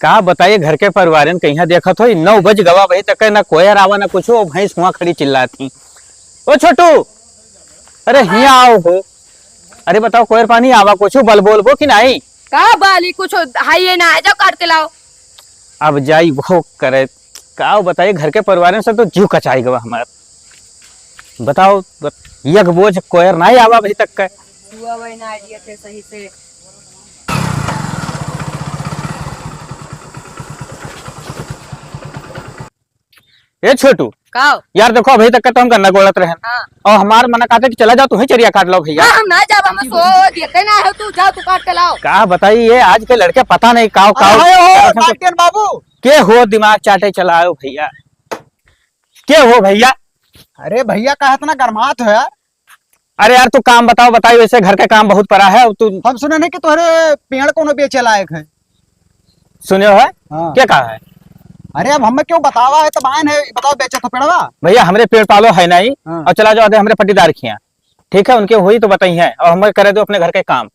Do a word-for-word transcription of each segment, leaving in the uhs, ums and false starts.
का बताइए, घर के परिवारन कहिया देखत हो, नौ बज गवा, अभी तक ना कोयर आवा ना कुछ, वो भैंस हुआ खड़ी चिल्लात ही। ओ छोटू, अरे हिया आओ हो। अरे बताओ, कोयर पानी आवा कुछ, बल बोलबो कि नहीं? का बाली कुछ हाइए ना है, जाओ काट के लाओ। अब जाई वो करे, का बताइए, घर के परिवारन से तो जीव कचाई गवा हमार। बताओ, बत-, एक बोझ कोयर नहीं आवा अभी तक का। हुआ वही ना आइडिया थे सही से। ए छोटू, का हो? यार देखो, अभी तक का तो हम गन्ना गोड़त रहन। हाँ। और हमार मना कहते कि चला जाओ, तू ही चरिया काट लो भैया। हाँ, हम ना जाब, हम सो देते ना हो, तू जाओ, तू काट के लाओ। का बताई, ये आज के लड़के पता नहीं काव, अरे काव हाय हो, करत हैं। लालटेन बाबू। के हो दिमाग चाटे चलाओ भैया? के हो भैया? अरे भैया, का इतना गरमात हो यार? अरे यार, तू काम बताओ, बताई, वैसे घर के काम बहुत पड़ा है, अब तू हम सुने नहीं कि तोहरे पेड़ कोनो बेचे लायक है। सुने हो है? हाँ। क्या कहा है? अरे, अब हमें क्यों बतावा है, तब आयन है, बताओ, बेचे तो पेड़वा? भैया, हमरे पेड़ पालो है नहीं, हाँ। और चला जाओ, दे हमरे पट्टीदार खिया, ठीक है, उनके हुई तो बताई है, और हमें करे दो अपने घर के काम।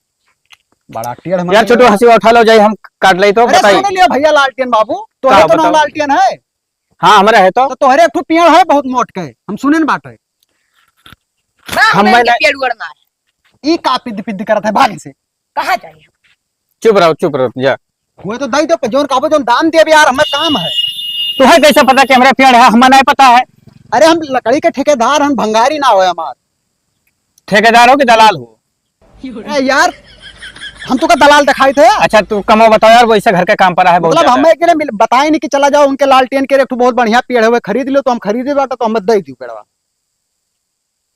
बड़ा टेढ़ मन यार, है छोटू, यार। हंसी उठा लो, जाई हम काट ले तो अरे, बताई। सुन लियो भैया, लालटेन बाबू, तोहरे का तो नाम बताओ? लालटेन है। हाँ, हमारा है तो। तो तोहरे एक ठो पेड़ है बहुत मोट के, हम सुने न बाटे। ना, हम हमें मैं इनके नहीं पेड़ उड़ना है। ई का पिद्द पिद्द करत है, भाग से। कहाँ जाए? चुप रहो, चुप रहो, जा। वो तो दई दो, जोन काबो जोन दाम देब यार, हमें काम है। तुम्हें कैसे पता कि हमारा पेड़ है? हमें नहीं पता है। अरे हम लकड़ी के ठेकेदार, हम भंगारी ना होए हमार। ठेकेदार हो कि दलाल हो? ए यार, हम तो का दलाल दिखाई थे। अच्छा, तू कमो बताओ यार, वैसे घर के काम पर है बहुत मतलब ज्यादा। हमें के लिए मिल-, बताए नहीं कि चला जाओ उनके लालटेन के एक ठो बहुत बढ़िया पेड़ है, वो खरीद लो, तो हम खरीदे बाटे तो हम दे दी पेड़वा।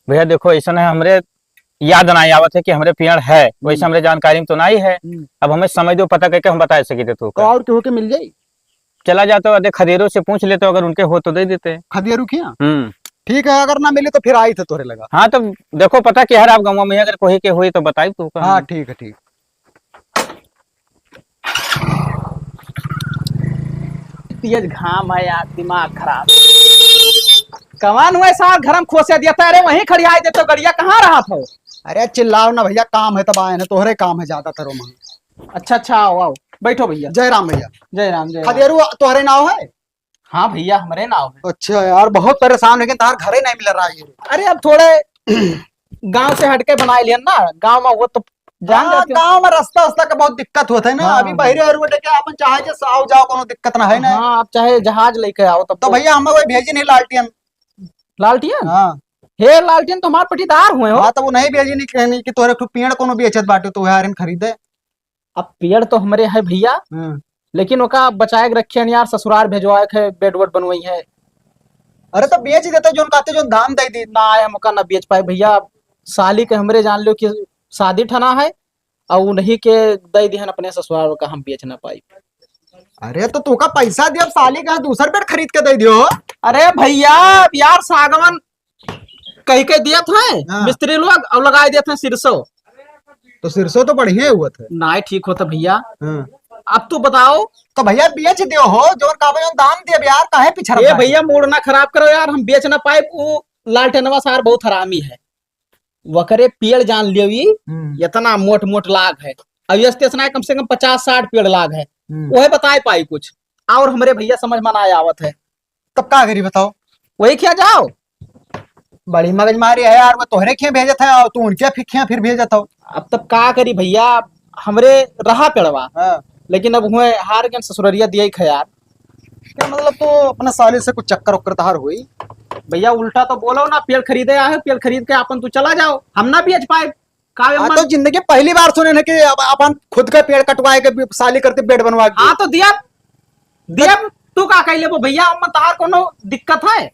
भैया देखो, ऐसा है, हमरे याद ना आवत है कि हमरे पेड़ है, वैसे हम्म। हमरे जानकारी में तो नहीं है। हम्म। अब हमें समय दो, पता करके हम बता सकी थे तू तो का। और केहू के मिल जाई? चला जाते हो, अरे खदेरू से पूछ लेते हो, अगर उनके हो तो दे देते। खदेरू किया? हम्म। ठीक है, अगर ना मिले तो फिर आई थे तोरे लगा। हाँ, तो देखो, पता क्या है आप गाँव में, अगर कोई के हुई तो बताई तू का। हाँ, ठीक है, ठीक। तेज घाम है यार, दिमाग खराब। कमान हुआ सार, घर में खोसे दिया था। अरे वहीं खड़ियाई देते हो, गड़िया कहाँ रहा था? अरे चिल्लाओ ना भैया, काम है तब आए हैं, तोहरे काम है ज्यादातर ओमा। अच्छा, अच्छा, आओ, आओ, बैठो भैया। जय राम भैया। जय राम, जय राम। खदेरू तोहरे नाव है? हाँ भैया, हमरे नाव है। अच्छा यार, बहुत परेशान है कि तार घरे नहीं मिल रहा है। अरे अब थोड़े गांव से हटके बनाए लियन ना, गांव में वो तो जान हाँ, जाते हो। गांव में रास्ता वास्ता का बहुत दिक्कत होता है ना। हाँ, अभी हाँ। बहरे और लेके अपन चाहे जे आओ जाओ, कोनो दिक्कत ना है ना। हाँ, आप चाहे जहाज लेके आओ तब तो तो। भैया हमें कोई भेजी नहीं लालटेन। लालटेन? हाँ। हे लालटेन तो हमार पटीदार हुए हो। हाँ, तो वो नहीं भेजी नहीं कहनी कि तोरे खूब पेड़ कोनो बेचत बाटे तो यार खरीदे। अब पेड़ तो हमरे है भैया, हम्म। लेकिन ओका बचाए के रखे हैं यार, ससुरार भेजवाए के है, बेड वेड बनवाई है। अरे तो बेच देते, जोन कहते जोन दाम दे दी। ना, हम ओका ना बेच पाए भैया, साली के हमरे जान लो कि शादी ठना है, और उन्हीं के दे दिहन अपने ससुरार का, हम बेच ना पाई। अरे तो तोका पैसा दिया, अब साली का दूसर बेड खरीद के दे दियो। अरे भैया, अब यार सागवन कह के दियत है हाँ। मिस्त्री लोग, और लगाए देत है सिरसो। तो सिरसो तो बढ़िया हुआ था। नाय ठीक होता भैया। हाँ। अब तू बताओ। तो भैया बेच दियो हो, जोन का भाई दाम दे यार, काहे पिछड़ ए रहा है? भैया, मूड ना खराब करो यार, हम बेच ना पाए। वो लालटेनवा सार बहुत हरामी है, वकरे पेड़ जान लियो ई, हम्म। इतना मोट मोट लाग है। अब ये स्टेशन है, कम से कम पचास साठ पेड़ लाग है, हम्म। वह बताए पाई कुछ, और हमरे भैया समझ में ना आवत है। तब का करी बताओ? वही क्या जाओ? बड़ी मगजमारी है यार, वो तोहरे खिया भेजत है और तू उनके फि-, खिया फिर भेजत हो। अब तब का करी भैया, हमरे रहा पेड़वा, हाँ। लेकिन अब हुए हार के ससुररिया दिया ही खा यार। क्या मतलब, तो अपना साले से कुछ चक्कर उक्कर तहार हुई? भैया उल्टा तो बोलो ना, पेड़ खरीदे आए हो, पेड़ खरीद के अपन तू चला जाओ, हम ना बेच पाए। का हाँ, अम्मा? तो जिंदगी पहली बार सुने न कि अब अपन खुद का पेड़ कटवाए के साली करते बेड बनवा के। हाँ, तो दिया, दिया, तू का कह लेबो भैया, अम्मा तहार कोनो दिक्कत है?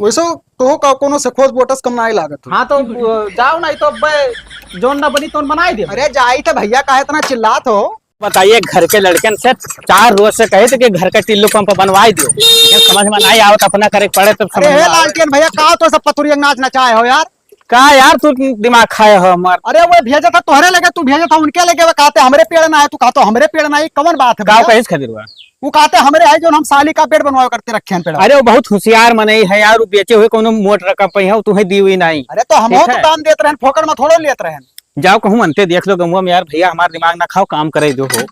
वैसे तो का कोनो से खोज बोटस कम नाई लागत हो। हाँ, तो, अ, जाओ नहीं तो अब्बे जोन ना बनी तोन बनाई दे। अरे जाई तो भैया, काहे इतना चिल्लात हो? बताइए, घर के लड़कन से चार रोज से कहे थे कि घर का टिल्लू पंप बनवाई दो, लेकिन समझ में नहीं आवत, अपना करे पड़े तब समझ अरे में हे आवे। लालटेन भैया, का तो सब पतुरिया नाच नचाए हो यार? का यार, तू दिमाग खाए हो हमार? अरे वो भेजा था तोहरे लगे, तू भेजा था उनके लगे, वो कहते हमरे पेड़ ना है, तू कहते हमरे पेड़ ना है, कौन बात है का भैया? कहिस खातिर बा? वो कहते हमरे है जो हम साली का बेड बनवाओ करते रखे हैं पेड़। अरे वो बहुत होशियार मनई है यार, वो बेचे हुए कोनो मोट रकम पे है, वो तुम्हें दी हुई नहीं। अरे तो हम ठीक तो है। दाम देत रहन, फोकट में थोड़ो लेत रहन। जाओ कहूँ मनते देख लो गमुआ में यार, भैया हमार दिमाग ना खाओ, काम करे दो हो।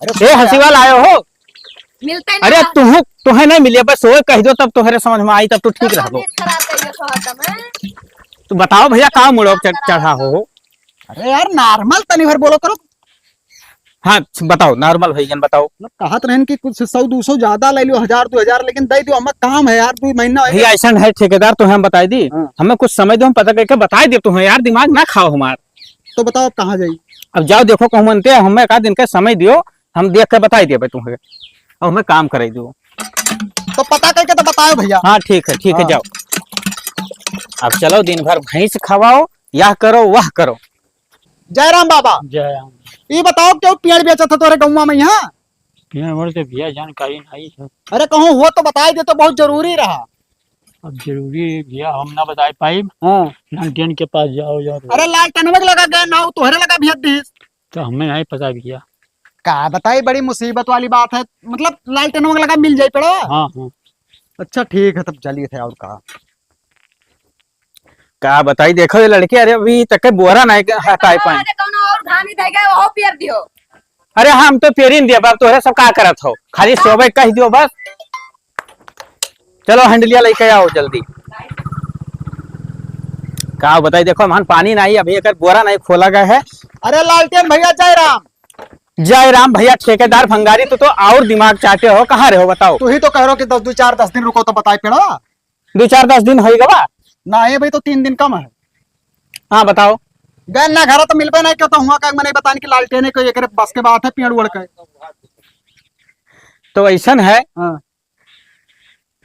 अरे ए, हंसी वाला आयो हो। मिलते ना। अरे, तुहू, तुहे नहीं मिले, बस वो कह दो, तब तुहरे समझ में आई, तब तू ठीक रहबो। तबीयत खराब है, ये तो हरदम है। तो बताओ भैया, का मुड़ो च-, चढ़ा हो? अरे यार, normal तनी भर बोलो करो। हाँ, बताओ, normal भैया, बताओ। मतलब, कहत रहन कि कुछ सौ दो सौ ज्यादा ले लियो, हजार दो हजार, लेकिन दे दियो, हमें काम है यार, दो महीना हो भैया, गया। ऐसा है ठेकेदार, तो हम बताई दी, हाँ। हमें कुछ समय दो, हम पता करके बताई दे तुम्हें यार, दिमाग ना खाओ हमार। तो बताओ, अब कहाँ जाई? अब जाओ, देखो, कहूँ मनते, हमें एक आध दिन का समय दियो, हम देख के बताई देबे तुम्हें, और हमें काम कराई दो। तो पता करके तो बताओ भैया। हाँ, ठीक है, ठीक है, हाँ। जाओ। अब चलो, दिन भर भैंस खवाओ, यह करो, वह करो। जय राम बाबा। जय राम। ई बताओ, क्यों पेड़ बेचत है तोरे गौवा में यहाँ? पेड़ ओड़ के भैया जानकारी नहीं है। अरे, कहूँ हो तो बताई दे, तो बहुत जरूरी रहा। अब जरूरी भैया हम ना बताई पाइब। हाँ। लालटेन के पास जाओ, जाओ। अरे, लालटेनवा के लगा गए ना, तोहरे लगा भेज दीस। तो हमें नहीं पता भैया। का बताई, बड़ी मुसीबत वाली बात है, मतलब लालटेनवा के लगा मिल जाई पड़ो। हाँ, हाँ। अच्छा, ठीक है, तब चलिए थे, और कहा। का बताई, देखो ये लड़के, अरे अभी तक के बोरा नहीं हटाए पाए। अरे कौनो और धान ही देगा, वो पेर दियो। अरे हम तो पेरी न दिया बाप, तोहरे सब का करत हो, खाली सोबे कह दियो बस। चलो हंडलिया लेके आओ जल्दी। का बताई, देखो हमार पानी नहीं, अभी एकर बोरा नहीं खोला गया है। अरे लालटेन भैया, जय राम। जय राम भैया, ठेकेदार भंगारी, तू तो और दिमाग चाटे हो, कहाँ रहे हो बताओ? तू ही तो कह रहे हो कि दस, दो चार दस दिन रुको तो बताई पेड़वा। दो चार दस दिन होई गवा? ना, ये भाई तो तीन दिन कम है। हाँ, बताओ। गए ना घर तो मिलबे नहीं क्यों, तो हुआ का मैंने बताने की लालटेन है, कोई एकरे बस के बात है, पेड़ ओड़ के। तो ऐसन है। हाँ।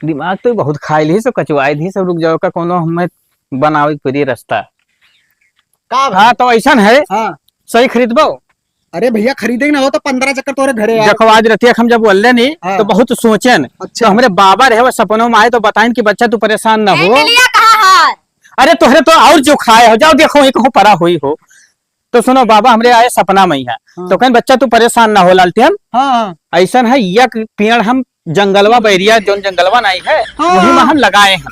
दिमाग तो बहुत खाइल ही, सब कचवाइल ही, सब रुक जाओ का, कोनो हमें बनावे के पड़ी रास्ता। का भाई? हाँ, तो ऐसन है। हाँ। सही खरीदबो? अरे भैया, खरीदे ना हो तो पन्द्रह चक्कर तोरे घरे आए। देखो, आज रतिया हम जब बोलले नहीं, हाँ। तो बहुत सोचेन। अच्छा। तो हमरे बाबा रहे, वो सपनों में आए तो बताइन कि बच्चा, तू परेशान ना ए, हो। लिया कहाँ है? अरे, तोहरे तो और जो खाए हो, जाओ देखो, वहीं कहूँ परा हुई हो। तो सुनो, बाबा हमरे आए सपना में ही है। हाँ। तो कहें, "बच्चा, तू परेशान ना हो, लालटेन। हाँ, हाँ। ऐसन है, एक पेड़ हम जंगलवा बैरिया, जौन जंगलवा नहीं है, हाँ, वही में हाँ। हम लगाए हैं।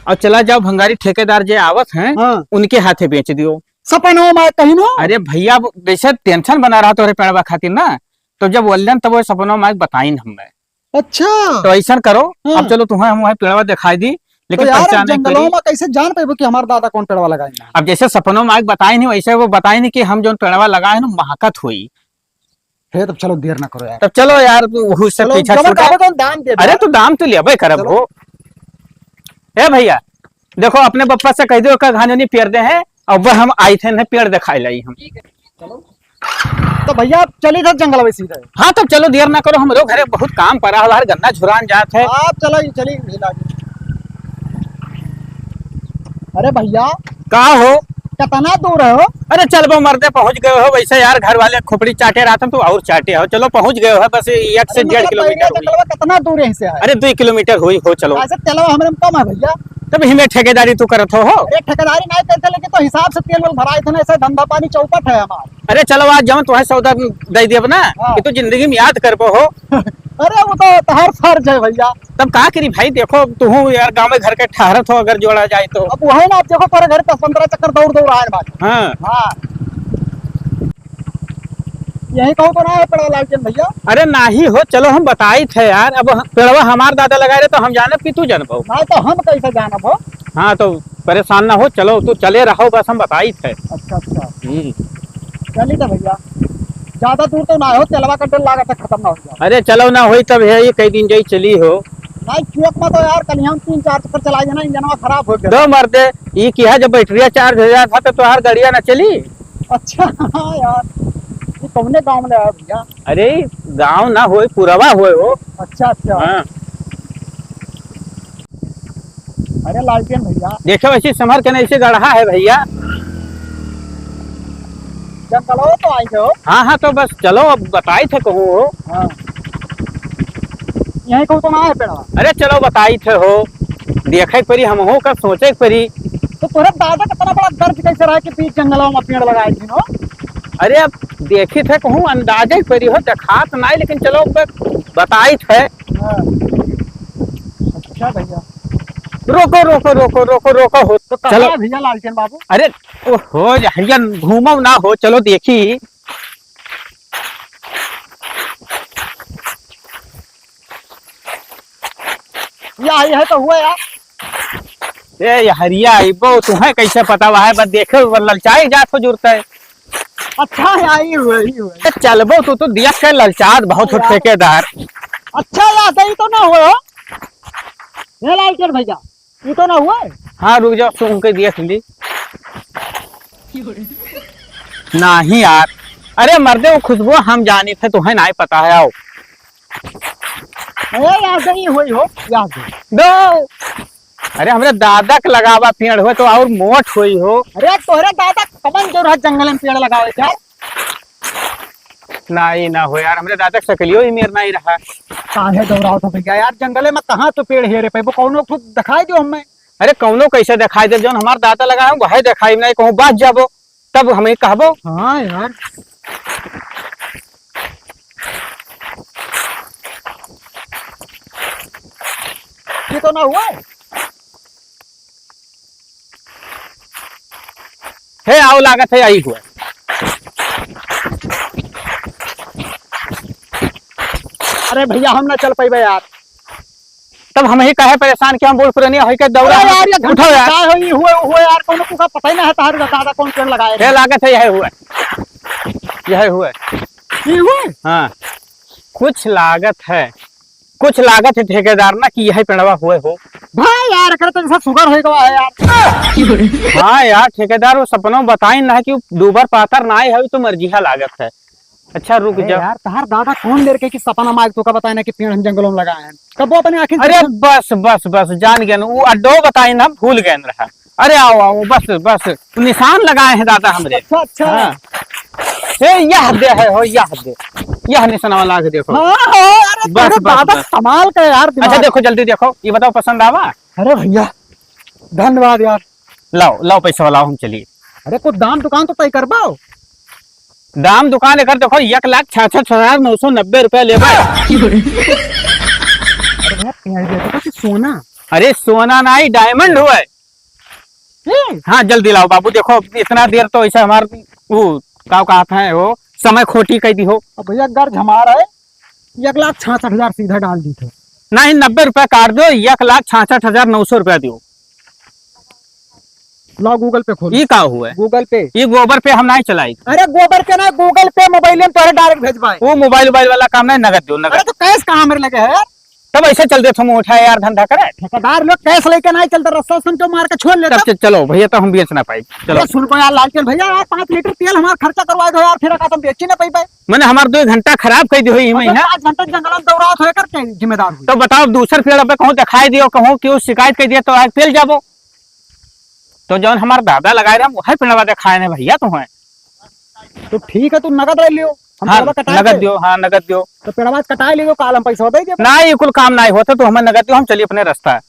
और चला जाओ, भंगारी ठेकेदार जे आवत हैं, हाँ। उनके हाथे बेच दियो।" सपनों में कहीं नो? अरे भैया, वो जैसे tension बना रहा तोहरे पेड़वा खातिर ना, तो जब बोलन, तब वो सपनों में बताइन हमें। अच्छा। तो ऐसन करो, हाँ। अब चलो, तुम्हें हम वहीं पेड़वा दिखाई दी, लेकिन तो यार, पहचान नहीं जंगलों करी। में कैसे जान पाइबो कि हमार दादा कौन पेड़वा लगाइन? अब जैसे सपनों में आके बताइन, वैसे वो बताइन कि हम जौन पेड़वा लगाइन, महकत हुई। हे, तब चलो, देर ना करो यार। तब चलो यार, वहू से चलो, पीछा जबर छूटा। कहबो तो दाम दे दे अरे, यार। तो दाम तो लेबे करब चलो। हो। ए भैया, देखो, अपने बप्पा से कह दो, का घानो नहीं पेड़ दे हैं, अब हम आई थे, इन्हें पेड़ दिखाई लाई हम। ठीक है, चलो। तो भैया, चली था जंगल में सीधे। हाँ, तो चलो, देर ना करो, हम लोग घरे बहुत काम पड़ा है, बाहर गन्ना झुरान जात है। आप चलो, ये चली, ये लागे। अरे भैया। का हो? कितना दूर है हो? अरे चलबो मर्दे, पहुँच गए हो। वैसे यार, घर वाले खोपड़ी चाटे रहत हैं, तू और चाटे हो। चलो, पहुँच गए हो, बस एक से अरे डेढ़ मतलब, किलोमीटर बैरिया हुई। जंगलवा कितना दूर है इनसे है? अरे, दो किलोमीटर हुई हो, चलो। ऐसे तेलवा हमरे में कम है भैया। तब हिमे ठेकेदारी तू करत हो, हो? अरे, ठेकेदारी नहीं करते, लेकिन तो हिसाब से तेल वेल भराए थे ना, ऐसे धंधा पानी चौपट है हमार। अरे चलो, आज जौन तुम्हें सौदा दे दियब ना, हाँ। कि तू जिंदगी में याद करबो हो। अरे, वो तो तोहार फर्ज है भैया। तब का करी भाई, देखो, तुहू यार गाँव में घर के ठहरत हो, अगर जोड़ा जाए तो। अब वही ना, अब देखो, तोरे घर दस पन्द्रह चक्कर दौड़ दौड़ आए बाटे। हाँ। हाँ। यही कहूँ तो ना है पेड़वा लालटेन भैया? अरे नाही हो, चलो हम बताई थे यार, अब हम, पेड़वा हमार दादा लगाए रहे तो हम जानब कि तू जानबो। नहीं तो हम कैसे जानब हो? हाँ, तो परेशान ना हो, चलो, तू चले रहो, बस हम बताई थे। अच्छा, अच्छा। हम्म। चली तो भैया, ज्यादा दूर तो ना हो, तेलवा का डर लागत है, खत्म ना हो जाए। अरे चलो ना होई तब है, ये कई दिन जाई चली हो। नहीं, चौक में तो यार, कल हम तीन चार चक्कर चलाई देना, इंजनवा खराब हो गया। दो मर्दे, ये की है, जब बैटरिया चार्ज हो जात है, तो तोहार गड़िया ना चली। अच्छा, हाँ यार, ये कौने गाँव में आया भैया? अरे, गाँव ना होए, पुरवा होए हो। अच्छा, अच्छा। हाँ। अरे लालटेन भैया। देखो, ऐसे संभर के ना, ऐसे गढ़ा है भैया। जंगलवा तो आई हो। हाँ, हाँ, तो बस चलो, अब बताई थे कहूँ हो। हाँ। यहीं कहूँ तो ना है पेड़वा। अरे चलो, बताई थे हो, देखे के परी, हमहू का सोचे के परी। तो तोहरे दादा कितना बड़ा गर्ज कैसे रहा कि बीच जंगलवा में पेड़ लगाए थे हो? अरे अब देखी थे कहूँ, अंदाजे के परी हो, देखात नहीं, लेकिन चलो ब-, बताई थे। हाँ। अच्छा भैया। रोको, रोको, रोको, रोको, रोको हो। तो कहाँ चलो। है भैया लालटेन बाबू? अरे, ओ हो, हरिया घूमो ना हो, चलो देखी। क्या आई है तो हुआ यार। ए, ये हरिया आई बो, तुम्हें कैसे पता हुआ है? बस देखे हुए ललचाई जात हो जुरता है। अच्छा है, आई हुआ, आई हुआ। ए, चलबो तू तो दिया के ललचात बहुत हो हाँ यार। ठेकेदार। अच्छा यार, सही तो ना हुआ हो। ये लालटेन भैया, ये तो ना हुआ है। हाँ, रुक जाओ, सूंघ के दिया सुन ली। नहीं यार, अरे मर्दे, वो खुशबू हम जानी थे, तुम्हें नहीं पता है। आओ। ए, यार, सही हुई हो, यार, सही। दो। अरे, हमरे दादा के लगावा पेड़ हुए तो और मोट हुई हो। अरे, तोहरे दादा कमन जरूरत जंगल में पेड़ लगावे के? नहीं, ना हो यार, हमरे दादा के सकलियो ही मेर नहीं रहा। काहे दौड़ावत हो भैया? यार, जंगले में कहाँ तो पेड़ हेरे पैबो? कौनो तो दिखाई दो हमें। अरे, कौनो कैसे दिखाई दे? जौन हमार दादा लगाए हैं, वही दिखाई नहीं, कहूँ बाज जाबो। तब हमें कहबो। हाँ यार। ये तो ना हुआ है। हे, आओ, लागत है, यही हुआ। अरे भैया, हम ना चल पाइबे यार। तब हम ही काहे परेशान कि हम बूढ़ पुरानी होई के दौड़ा अरे हम? यार, ये घंटा उठो यार। काय होई, हुए, हुए यार, कोनो कुका पता ही ना है तहार दादा कौन पेड़ लगाए हे, रहे। लागत है यही हुए, यही हुए। ये हुए? हाँ, कुछ लागत है, कुछ लागत है ठेकेदार ना कि यही पेड़वा हुए हो। भाई यार, अगर तो जैसा सुगर होई गवा है यार। हाँ यार, ठेकेदार वो सपनों बताइन ना कि दूबर पातर ना आए है, तो मर्जिहा लागत है। अच्छा, रुक अरे जा। यार, तहार दादा कौन देर के कि सपना मार तोका बताए ना कि पेड़ हम जंगलों में लगाए हैं? कब वो अपने आँखी से अरे देखे? बस, बस, बस, जान गए ना। वो अड्डो बताए ना, भूल गए रहा। अरे आओ, आओ, बस, बस, निशान लगाए हैं दादा हमरे। अच्छा, अच्छा। हाँ। ए, यह दे है हो, यह दे। यह निशानवा लाग देखो। हाँ, हाँ, अरे बस, तेरे बस, दादा बस। कमाल का यार दिमाग। अच्छा, देखो, जल्दी देखो, ये बताओ, पसंद आवा? अरे भैया, धन्यवाद यार। लाओ, लाओ, पैसा लाओ, हम चलिए। अरे, कुछ दाम दुकान तो तय करबाओ। दाम दुकान एकर देखो, एक लाख छियासठ हजार नौ सौ नब्बे रुपया लेबे। अरे भैया, पेड़ दे दो कि सोना। अरे, सोना नहीं, diamond हुआ है। हम्म। हाँ, जल्दी लाओ बाबू, देखो, इतना देर तो ऐसे हमार, वो, का कहत है, वो समय खोटी कह दी हो। अब भैया, गर्ज हमारा है, एक लाख छियासठ हजार सीधा डाल दी थे। नहीं, नब्बे रुपया काट दो, एक लाख छियासठ हजार नौ सौ रुपया दियो। लाओ, Google Pay खोलो। ई का हुआ है? Google Pay। ई गोबर पे हम नहीं चलाई। अरे, गोबर के ना, Google Pay, mobile में तोहरे direct भेजबाए। वो mobile, mobile वाला काम नहीं, नगद दो, नगद। अरे, तो cash कहाँ मेरे लगे है यार? तब ऐसे चल देत हम उठाए यार, धंधा करे। ठेकेदार लोग cash लेके नहीं चलते, रस्ता सुन के मार के छोड़ लेते। तब च-, चलो भैया, तो हम बेच ना पाई। चलो। अरे, सुन को यार, लालटेन भैया, यार, पाँच लीटर तेल हमार खर्चा करवा दो यार, फिर का तुम बेची ना पाई पाए। मैंने हमार दो घंटा खराब कर दी हुई, मतलब, हाँ? पाँच घंटा जंगल में दौड़ावत हो, एकर के जिम्मेदार हुई? तो बताओ, दूसर पेड़ पे कहूँ दिखाई दियो, कहूँ क्यों शिकायत कर दिया, तो आज पेल जाबो। तो जौन हमार दादा लगाए रहे, हम वही पेड़वा दिखाए ने भैया तुम्हें। तो ठीक है, तू नगद ले लियो, हम हाँ, पेड़वा कटाए नगद ले। दियो, हाँ, नगद दियो। तो पेड़वा कटाए लियो, काल हम पैसा दे देबो। ना, ये कुल काम नहीं होता, तो हमें नगद दियो, हम चलिए अपने रास्ता।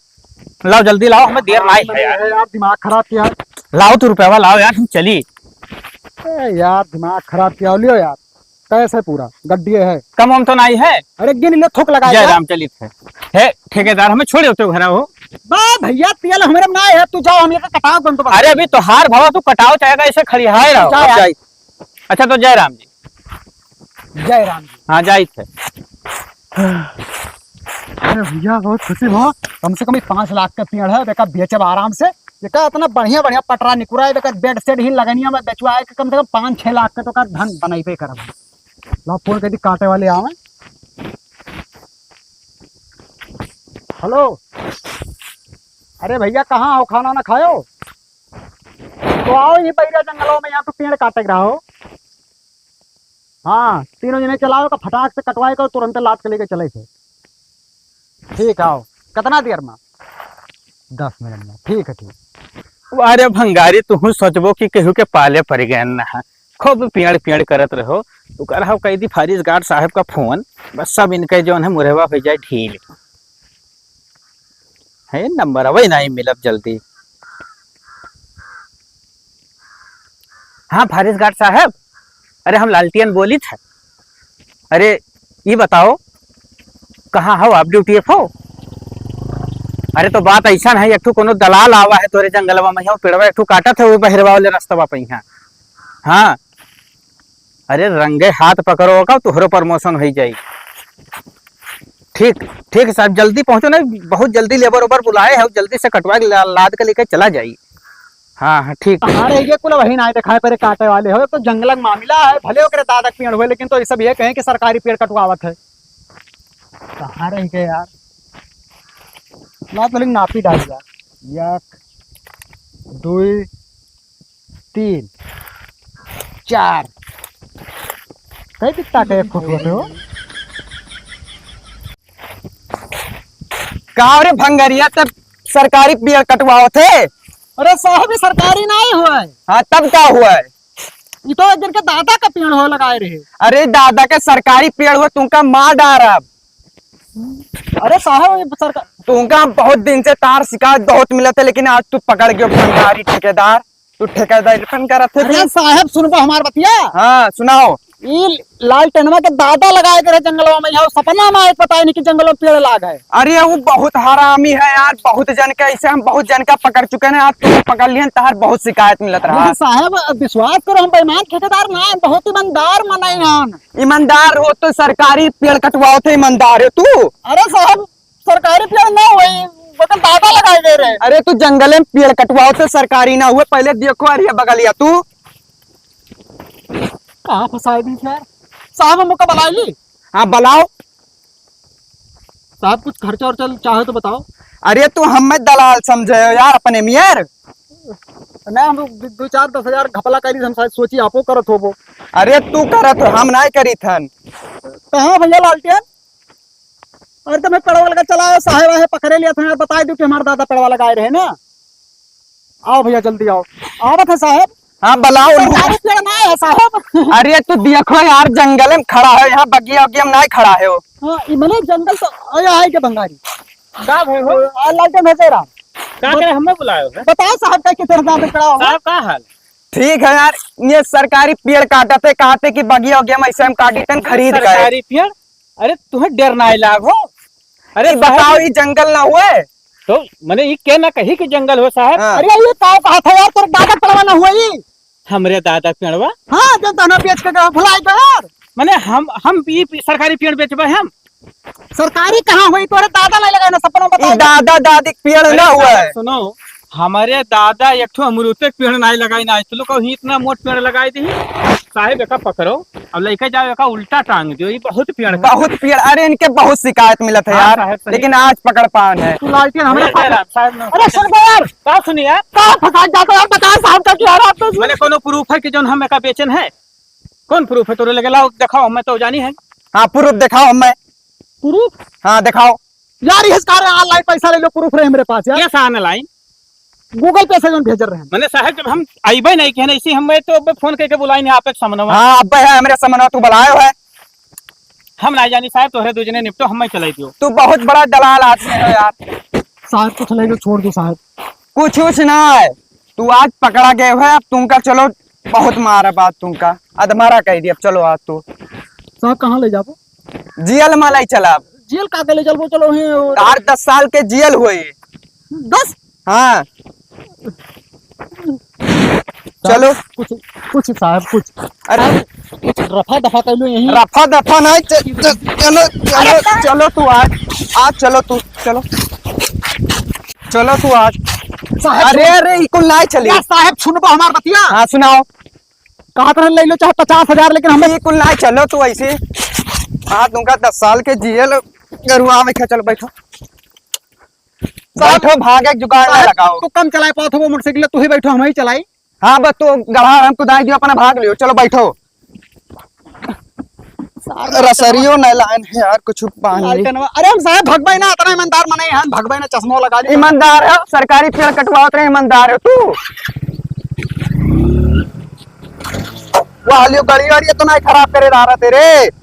लाओ, जल्दी लाओ, हमें देर नहीं है यार। यार, दिमाग खराब किया। लाओ तू रुपया लाओ यार, हम चली। ए यार, दिमाग खराब किया, लियो यार। कैसे पूरा गड्डिए है? कम वम तो नहीं है? अरे गिन ले, थूक लगा जय यार। राम चलित है। हे ठेकेदार, हमें छोड़े होते घरा हो। बा भैया, तेल हमरे में ना है, तू जाओ, हम ये कटाव बंदोबस्त। अरे अभी तोहार भवा, तू कटाव चाहेगा, ऐसे खड़ी हाय रहो। जा यार। जाई। अच्छा तो जय राम जी। जय राम जी। हाँ, जाइत है। अरे भैया, बहुत खुशी हो, कम से कम ये पाँच लाख का पेड़ है, देखा बेचब आराम से। देखा इतना बढ़िया बढ़िया पटरा निकुरा है, देखा बेड सेड ही लगनिया में बेचवा है, कम से कम पाँच छह लाख का तो का धन बनाई पे करब। ला फोन कर दी, काटे वाले आवे। हेलो, अरे भैया, कहाँ हो, खाना ना खायो? तो आओ ये बैरा जंगलों में, यहाँ तो पेड़ काटे के रहो। हाँ, तीनों जने चलाओ का फटाक से कटवाए का, तुरंत लाद के लेके चले थे। ठीक आओ, कितना देर में? दस मिनट में। ठीक है, ठीक। अरे भंगारी, तुहू सोचबो कि केहू के पाले पड़ गए ना है, खूब पियड़ पियड़ करत रहो। तू कर हो कह दी फारिस गार्ड साहब का फोन, बस सब इनके जौन है मुरहवा हो जाए ढील। है नंबर अबे नहीं मिलत जल्दी। हाँ फारिस गार्ड साहब, अरे हम लालटियन बोलित है। अरे ये बताओ, कहाँ हो आप, ड्यूटी हो? अरे तो बात ऐसा है, एक ठो कोनो दलाल आवा है तोरे जंगलवा में, हो पेड़वा एक ठो काटत है वो बहिरवा वाले रास्ता पे यहाँ। हाँ, अरे रंगे हाथ पकड़ो का, तोहरो प्रमोशन हो जाई। ठीक, ठीक साहब, जल्दी पहुँचो ना, बहुत जल्दी लेबर ओबर बुलाए है, जल्दी से कटवा के ला-, लाद के लेके चला जाई। हाँ, हाँ, ठीक। अरे, ये कुल वही ना देखाए परे काटे वाले हो, एक तो जंगल का मामला है, भले ओकरे दादा के पेड़ हुए, लेकिन तो ये सब ये कहें कि सरकारी पेड़ कटवावत है। कहाँ रह गए यार? ना तो लेकिन नापी डाल यार। एक, दुई, तीन, चार। कई बित्ता के एक फुट होते हो? का रे भंगरिया, तब सरकारी पेड़ कटवावत है? अरे साहब, ये सरकारी नाहीं हुआ है। हाँ, तब का हुआ है? ये तो एक जन के दादा का पेड़ हो लगाए रहे। अरे दादा के सरकारी पेड़ हो, तुमका मार डारब। अरे साहब, ये सरकार तुमका बहुत दिन से तार शिकायत बहुत मिलत है, लेकिन आज तू पकड़ गयो भंगारी ठेकेदार। तू ठेकेदार अपन करत है अरे तू? साहब, सुनबो हमार बतिया। हाँ, सुनाओ। ई लालटेनवा के दादा लगाए के रहे जंगलवा में, यहाँ सपना में आए, पता ही नहीं कि जंगल में पेड़ लाग है। अरे, वो बहुत हरामी है यार, बहुत जन के ऐसे हम बहुत जन का पकड़ चुके हैं, आज तू पकड़ लिहन, तहार बहुत शिकायत मिलत रहा। अरे साहब, अब विश्वास करो, हम बेईमान ठेकेदार ना है, बहुत ईमानदार मनई हन। ईमानदार हो तो सरकारी पेड़ कटवाओ थे, ईमानदार हो तू? अरे साहब, सरकारी पेड़ ना होई, बगल दादा लगाए गए रहे। अरे तू जंगले में पेड़ कटवाओ तो सरकारी ना हुए, पहले देखो अरे बगलिया तू। कहाँ फंसाए दी यार? साहब, हम ओका बुलाए ली। हाँ, बुलाओ। साहब, कुछ खर्चा उर्चा चाहे तो बताओ। अरे तू हमें दलाल समझे हो यार, अपने मियर? ना, हम दो, दो चार दस हजार घपला करी, हम शायद सोची आपो करत होबो। अरे तू करत हो, हम नाहीं करीत हन। कहाँ भैया लालटेन? अरे तो मैं पेड़वा लगा चला आयो, साहेब आहे पकड़े लिया था यार, बताई दो कि हमारे दादा पेड़वा लगाए रहे ना। आओ भैया, जल्दी आओ। आवत है साहेब। हाँ, बुलाओ उनको। सरकारी पेड़ ना है साहेब। अरे तू देखो यार, जंगल में खड़ा है, यहाँ बगिया उगिया में नहीं खड़ा है वो। हाँ, ये मने जंगल तो आया है के भंगारी। का भाई हो? आ, लालटेन है तेरा। का करे हमें बुलायो है? बताओ साहब, का कितने दादा पेड़वा हो? साहब, का हाल? ठीक है यार, ये सरकारी पेड़ काटत है, कहते कि बगिया उगिया में ऐसे हम काटी तन खरीद गए। सरकारी पेड़? अरे तुम्हें डर ना लाग हो? अरे ई बताओ, साहब, ई जंगल ना हुए? तो मने ई के ना कही कि जंगल हो साहब? हाँ। अरे ये का कहा था यार, तोर दादा पेड़वा ना हुए ई? हमरे दादा पेड़वा? हाँ, जो तहना बेच के गए, भुलाई गए यार। मने हम, हम ई सरकारी पेड़ बेचबे हम? सरकारी कहाँ हुई? तोरे दादा नहीं लगाए ना, सपना ई बताए। दादा दादी के पेड़ अरे ना हुआ साहब, है। सुनो, हमारे दादा एक ठो अमरूद के पेड़ नहीं लगाई ना, तो लोग कहो, "ही इतना मोट पेड़ लगाई दी, साहब, एका पकड़ो, अब लेके जाओ, एका उल्टा टांग दियो, ये बहुत पेड़ है।" बहुत पेड़, अरे इनके बहुत शिकायत मिलत है हाँ यार, साहब, सही। लेकिन आज पकड़ पान है। तू लालटेन हमरे अरे पास। साहब, साहब, ना। अरे सुन बे यार। का सुनिए? का फंसा जाता यार, बता साहब का क्या रहा तू? मैंने कोनो proof है कि जोन हम एका बेचन है? कौन proof है तोरे लगे? लाओ, दिखाओ, हमें तो जानी है। हाँ, proof दिखाओ हमें। Proof? हाँ, दिखाओ। यार, ये सारे online पैसा ले लो, proof रहे हमरे पास, यार। कैसा online? Google Pay से जोन भेजल रहे हैं। मने साहब, जब हम आइबे नहीं किहे ना, इसी हमें तो अब phone करके बुलाई नहीं, आप एक समनवा। हाँ, अब है हमरे समनवा, तू बुलायो है। हम ना जानी साहब, तोहरे दू जने निपटो, हमें चलाई दियो। तू बहुत बड़ा दलाल आदमी है यार। साहब, कुछ नहीं, तो छोड़ दो साहब। कुछ, कुछ ना है, तू आज पकड़ा गए है, अब तुमका चलो बहुत मारा बात तुमका, अधमारा कह दिया। अब चलो आज तू। साहब, कहाँ ले जाबो? जेल में ले चला। जेल का के ले चलबो? चलो ही और तार दस साल के जेल हुई। दस? हाँ। चलो। कुछ, कुछ साहब, कुछ। अरे। कुछ रफा दफा कर लो यहीं। रफा दफा नहीं, च-, च-, चलो, चलो, अरे साहब। चलो तू आज, आज चलो तू, चलो। चलो तू आज। साहब, अरे, सुन। अरे, ई कुल नहीं चली। या साहब, सुनबो हमार बतिया। हाँ, सुनाओ। कहत रहे, ले लो चाहे पचास हजार, लेकिन हमें ई कुल नहीं चलो तू ऐसे। हाँ, तुमका दस साल के जेल गरुआ में खा, चलो बैठो। साहब, बैठो, भागे के जुगाड़ ना साहब, लगाओ। तू कम चलाए पात हो वो मोटरसाइकिल, तू ही बैठो, हम ही चलाई। हाँ, बस तू गढ़ा हम कुदाई दियो, अपना भाग लियो, चलो बैठो। साहब, रसरियो नहीं लाइन है यार, कुछ पानी। लालटेनवा, अरे हम साहब भगबै ना, इतना ईमानदार मने हैं, भगबै ना, चश्मा लगा ली। ईमानदार है, सरकारी पेड़ कटवावत रहे, ईमानदार है तू। वाह लियो, गाड़ी वाड़ी तो नहीं खराब करे रहा तेरे।